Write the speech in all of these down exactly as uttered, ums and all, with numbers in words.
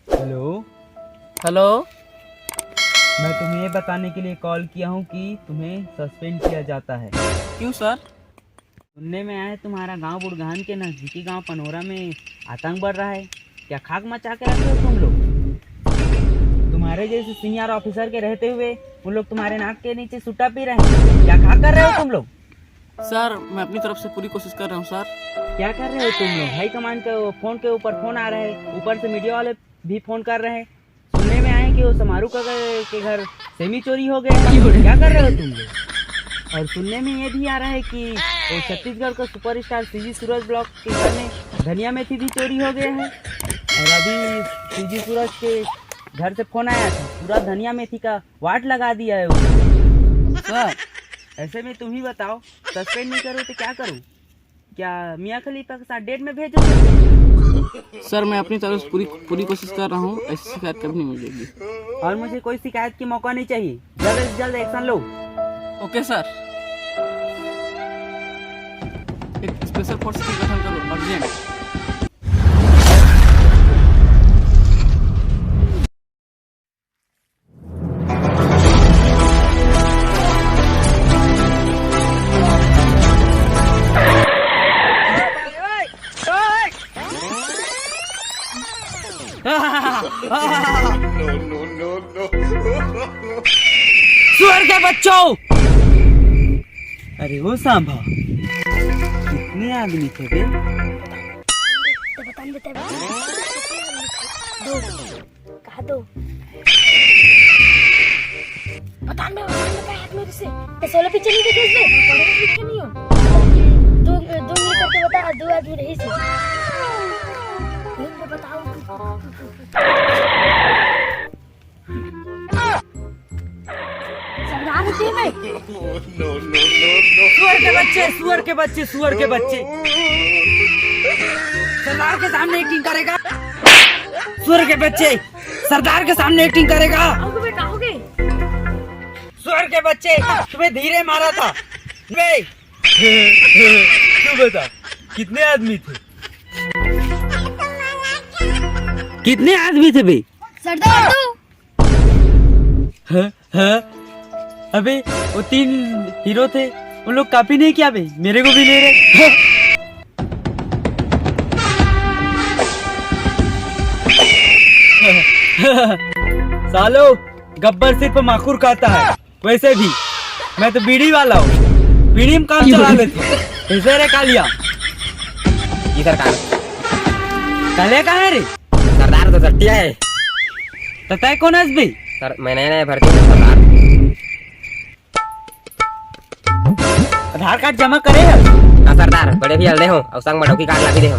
Hello. Hello. मैं तुम्हें ये बताने के लिए कॉल किया हूँ कि तुम्हें सस्पेंड किया जाता है। क्यों सर? सुनने में आया है तुम्हारा गांव बुड़गहन के नजदीकी गांव पनोरा में आतंक बढ़ रहा है। क्या खाक मचा के रखे हो तुम लोग? तुम्हारे जैसे सीनियर ऑफिसर के रहते हुए उन लोग तुम्हारे नाक के नीचे सुट्टा पी रहे हैं। क्या खाक कर रहे हो तुम लोग? सर, मैं अपनी तरफ से पूरी कोशिश कर रहा हूँ सर। क्या कर रहे हो तुम लोग? हाई कमांड के फोन के ऊपर फोन आ रहे हैं, ऊपर से मीडिया वाले भी फोन कर रहे हैं। सुनने में आए कि वो समारू का के घर सेमी चोरी हो गया है। क्या कर रहे हो तुम लोग? और सुनने में ये भी आ रहा है कि वो छत्तीसगढ़ का सुपरस्टार सीजी सूरज ब्लॉक के घर में धनिया मेथी भी चोरी हो गया है। और अभी सीजी सूरज के घर से फोन आया था, पूरा धनिया मेथी का वाट लगा दिया है उसने। सर, ऐसे में तुम ही बताओ, सस्पेंड नहीं करो तो क्या करूं? क्या मियाँ खलीफा के साथ डेट में भेजो? सर, मैं अपनी तरफ से पूरी पूरी कोशिश कर रहा हूँ, ऐसी शिकायत कभी नहीं मिलेगी। और मुझे कोई शिकायत की मौका नहीं चाहिए, जल्द से जल्द एक्शन लो। ओके सर, एक स्पेशल फोर्स की गठन करो, अर्जेंट। सुअर के बच्चों! अरे वो सांभा, कितने आदमी थे बे? तो बता देते हैं। दो। कहा दो। बता दे, बता दे, क्या है मेरे से? तो सोलह पिक्चर नहीं देखे इसने? पढ़े लिखे नहीं हो। दो, दो मिल करके बता, दो आदमी रही से। फिर तो बताओ। सरदार होती है मैं। सुअर के बच्चे, सुअर के बच्चे, सुअर के बच्चे। सरदार के सामने एक्टिंग करेगा। सुअर के बच्चे, सरदार के सामने एक्टिंग करेगा। आओगे बेटा, आओगे। सुअर के बच्चे, तुम्हें धीरे मारा था। बे, तू बता, कितने आदमी थे? कितने आदमी थे बे? सरदार तू। हाँ, हाँ। अबे, वो तीन हीरो थे, उन लोग कॉपी नहीं किया बे? मेरे को भी ले रहे। सालो, गब्बर सिर्फ माखुर खाता है। वैसे भी मैं तो बीड़ी वाला हूँ, बीड़ी में काम चला लेते। कैसे रे कालिया? जी सरकार। कालिया कहाँ है रे? सरदार तो सट्टिया है। तो तय कौन है बे? सर, मैं नया नया भर्ती हूँ सरदार। आधार कार्ड जमा करे है? हाँ सरदार, बड़े भी हल्दे हो और संग में डौकी कार्ड ला भी दे हो।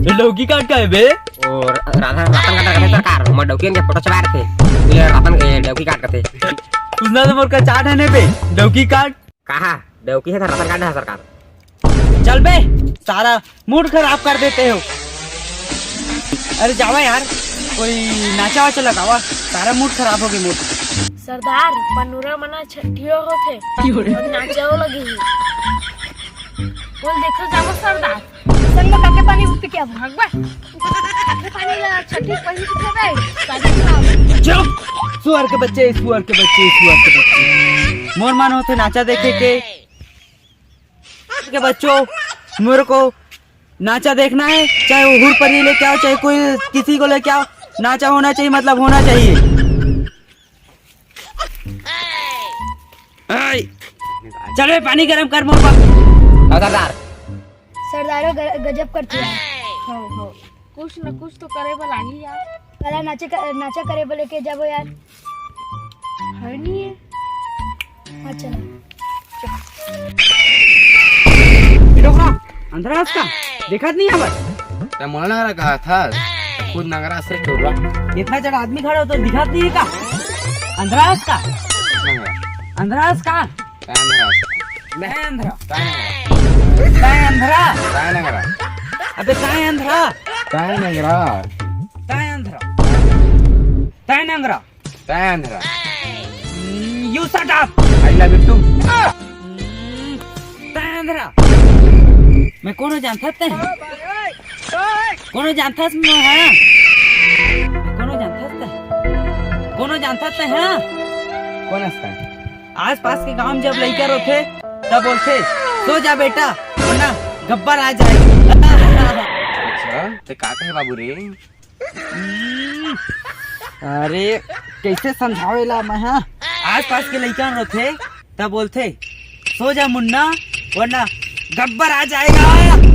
ये डौकी कार्ड का है बे? और राधा रतन का करते सरकार, मैं डौकी के फोटो छपा रहे थे। ये रतन, ए, डौकी कार्ड करते। उसने तो मोर का चाट है ने बे, डौकी कार्ड। कहा? डौकी है तो रतन कार्ड है सरकार। चल बे, सारा मूड खराब कर देते हो। अरे जावा यार, कोई नाचा वाचा लगावा, सारा मूड खराब हो गया मूड। सरदार, पनोरा मना छठियो होथे। और नाचा लगी ही। बोल देखो जावा सरदार। संग काके पानी पी के आवा। भागवा। काके पानी ला छठी पहिली के खावे। काके पानी। चुप! सुअर के बच्चे, सुअर के बच्चे, सुअर के बच्चे। मोर मन होथे नाचा देखे के। के बच्चों, मेरे को नाचा देखना है, चाहे वो हुर परी लेके आओ, चाहे कोई किसी को लेके आओ, नाचा होना चाहिए, मतलब होना चाहिए। आय। चल बे, पानी गरम कर मोर पर। हाँ, सरदार। सरदारो ग-, गजब करती है। हो, हो। कुछ न कुछ तो करे बर लागही यार। पहला नाचे क-, नाचा करे बर लेके जाबो यार। है नहीं है। हाँ, चलो। ये डोकरा, अंधरा हस का? देखत नहीं हवस? तैं मोला नंगरा कहा था, खुद नंगरा से टुर्रा। इतना जड़ आदमी खड़े हो तो दिखत नहीं है का? अंधरा हस का? नंगरा। अंधरा हस का? तैं अंधरा हस। मैं अंधरा। तैं नंगरा। तैं अंधरा। तैं नंगरा। अबे तैं अंधरा। तैं नंगरा। तैं अंधरा। तैं नंगरा। तैं अंधरा। हम्म, you shut up। I love you too। हम्म, तैं अंधरा। मैं कोनो जानथस तैं? कोनो जानथस मैं, हाँ? कोनो जानथस ते? कोनो जानथस ते, हाँ? कोन हस ते? आसपास के गांव में जब लइका रोथे, तब बोलथे, "सो जा बेटा, वरना गब्बर आ जाएगा।" अच्छा, ते का कहे बाबू रे? अरे, कैसे समझावे ला मैं, हाँ? आसपास के लइका रोथे, तब बोलथे, "सो जा मुन्ना, वरना गब्बर आ जाएगा।"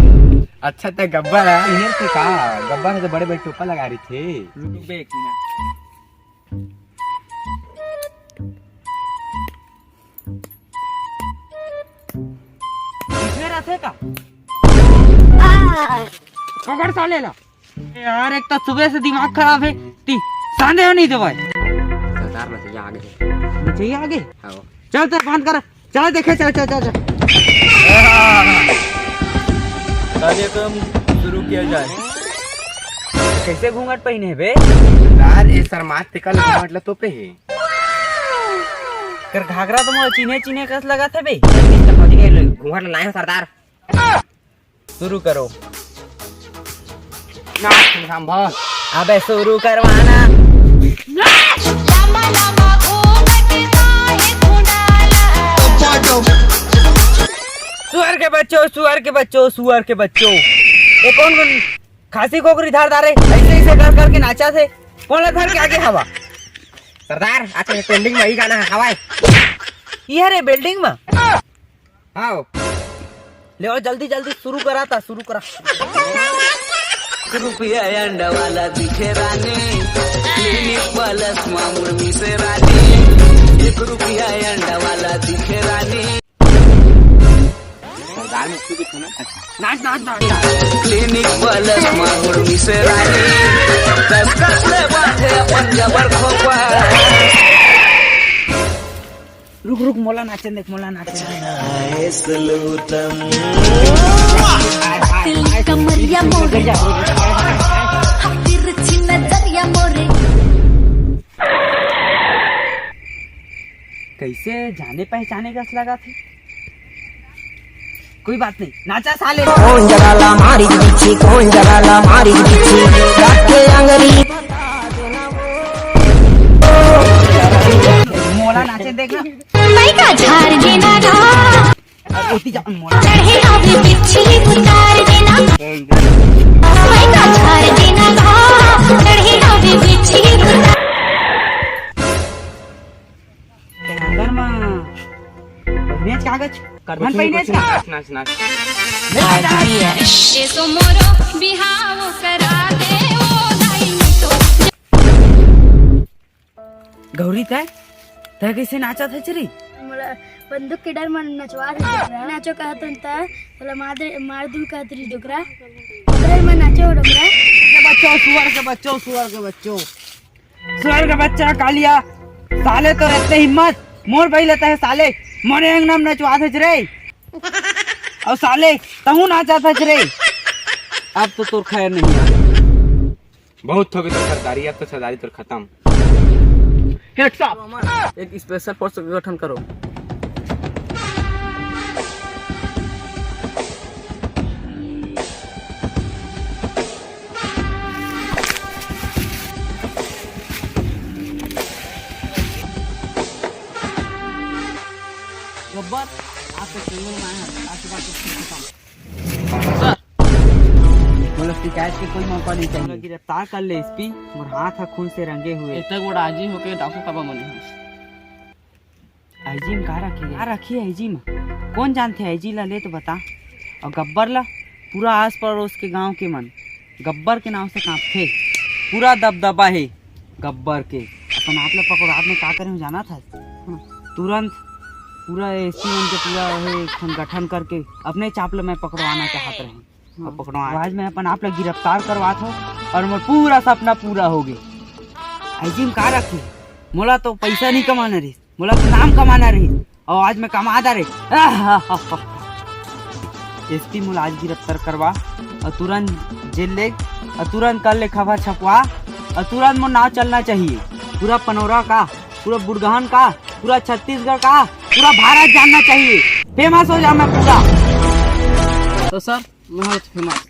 अच्छा, ते गब्बर है, इधर से का? गब्बर है तो बड़े बड़े टोपा लगा रही थे। रुक बे एक मिनट। इसमें रहते का? पकड़ साले ला। यार, एक तो सुबह से दिमाग खराब है। ती, सांदे हो नहीं दवाई। सरदार, नचैया आगे। नचैया आगे? हाँ। चल, चल, बंद कर। चल, देखे, चल, चल, चल, चल। कार्यक्रम शुरू किया जाए। कैसे घूंघट पहिने हे बे? सरदार, ए शर्मात ते कल घूंघट ल तोपे हे। कर घाघरा तो मोला चीन्हे चीन्हे कस लगत हे बे। घूंघट ल लाए हो सरदार। शुरू करो। नाच संभव। अबे शुरू करवाना। सुअर के बच्चों, सुअर के बच्चों, सुअर के बच्चों, ये कौन कौन खांसी कोकरी धार धारे ऐसे ऐसे कर करके नाचा थे? कौन ला धर के आगे हवा? सरदार, आज ट्रेंडिंग में ही गाना हवा है। ये रे बिल्डिंग में। आओ। ले आओ, जल्दी जल्दी शुरू करा ता, शुरू करा। एक रुपया अंडा वाला दिखे रानी, क्लिनिक प्लस मामुर मिसे रानी। एक रुपया अंडा वाला दिखे रानी। सरदार में क्यों कुछ होना? अच्छा। नाच, नाच, नाच, नाच। क्लिनिक प्लस मामुर मिसे रानी, दस दस ले बांधे अपन जबर खोपा। रुक, रुक, मोला नाचन देख, मोला नाचन देख। तिल कमरिया मोरे, तिरछी नजरिया मोरे। कैसे जाने पहचाने कस लगा थे? कोई बात नहीं, नाचा साले। कौन जगह ला मारी बिच्छी, कौन जगह ला मारी बिच्छी, जाके अंगरी। मोला नाचे देखना। मैं का झार के ना गा। अब उठी जा, मोला। चढ़े आवे बिच्छी उतार देना। मैं का झार के ना गा। चढ़े आवे बिच्छी उतार। अंदर मा पहिनेच कागज, करधन पहिनेच का? नाच, नाच, नाच। ले आ जा। ये तो मोरो बिहाव करा दे, ओ दाई तो। गौरी, तै, तै कैसे नाचत हच रे? मोला बंदूक के डर मन नचवा दे। नाचो कहत हन त, तोला मार दे, मार दूं कहत रही डोकरा। डोकरा मन नाचो डोकरा। के बच्चों, सुअर के बच्चों, सुअर के बच्चों। सुअर के बच्चा कालिया, साले तोर इतने हिम्मत, मोर बही लेता है साले, मोरे अंगना में नचवात हच रे। और साले, तहूं नाचत हच रे। अब तो तोर खैर नहीं है। बहुत हो गया सरदारी, अब तो सरदारी तोर खत्म। Heads up. एक स्पेशल फोर्स का गठन करो। गब्बर, आज तो जंगल में आया है, आज के बाद तो खत्म। सर, मोला शिकायत के कोई मौका नहीं चाहिए। गिरफ्तार कर ले एसपी, मोर हाथ ह खून से रंगे हुए। इतना बड़ा आईजी होके डाकू काबर बने हो? आईजी में का रखी, का रखी आईजी में? कौन जानथे आईजी ला, ले तो बता। और गब्बर ला, पूरा आस पड़ोस के गांव के मन गब्बर के नाम से कांपथे। पूरा दबदबा हे गब्बर के। अपन आप ला पकड़ो, आप में का करे हूँ जाना था? तुरंत पूरा एसपी मन के पूरा हे संगठन करके अपने चाप ला मैं पकड़वाना चाहत रहे। और पकड़वा, आज मैं अपन आप ला गिरफ्तार करवात हूँ और मोर पूरा सपना पूरा हो गया। आईजी में का रखी? मोला तो पैसा नहीं कमाना रही, मोला तो नाम कमाना रही, और आज मैं कमा डारे। एसपी मोला आज गिरफ्तार करवा और तुरंत जेल ले और तुरंत कर ले खबर छपवा और तुरंत मोर नाम चलना चाहिए। पूरा पनौरा का, पूरा बुड़गहन का, पूरा छत्तीसगढ़ का, पूरा भारत जानना चाहिए। फेमस हो जाऊं मैं पूरा। तो सर, मैं हूँ फेमस।